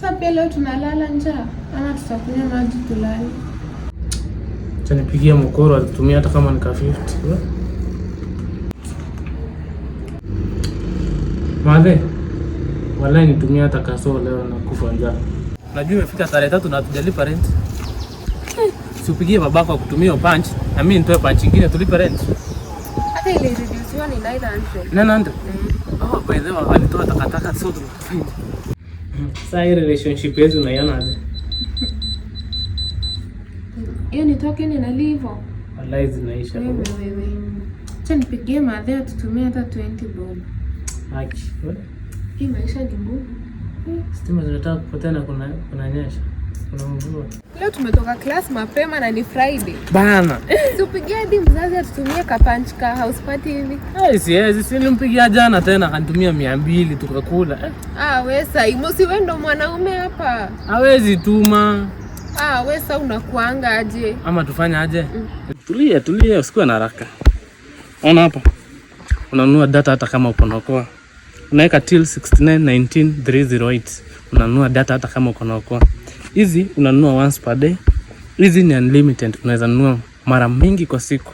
Sasa pia leo tunalala njaa ama tutakunywa maji tulale? Acha nipigie mkoro atutumie hata kama ni ka 50. Madhe, wallahi nitumie hata kaso leo na kufa njaa. Najua imefika tarehe 3 na hatujalipa rent. Si upigie babako akutumie punch na mimi nitoe punch nyingine tulipe rent. Hata ile reduciwa ni 900. 900? Oh, by the way, walitoa takataka so tunafanya. Sasa hii relationship yetu unaiona aje? Hiyo ni token inalia hivyo. Wallahi zinaisha. Wewe wewe. Acha nipigie madhe atutumie hata 20 bob. Haki. Hii maisha ni ngumu. Stima zinataka kupotea na kuna nyesha. Kuna mvua. Leo tumetoka class mapema na ni Friday. Bana. Si upigie hadi mzazi atutumie ka punch ka house party hivi. Eh, siwezi, si nilimpigia jana tena akanitumia 200 tukakula. Ah, we Saimo, si wewe ndo mwanaume hapa. Hawezi tuma. Ah, we sa unakuanga aje? Ama tufanye aje? Tulia, tulia, usikuwe na haraka. Ona hapa. Unanunua data hata kama uko na okoa. Unaweka till 6919308. Unanunua data hata kama uko na okoa. Hizi unanunua once per day. Hizi ni unlimited, unaweza nunua mara mingi kwa siku.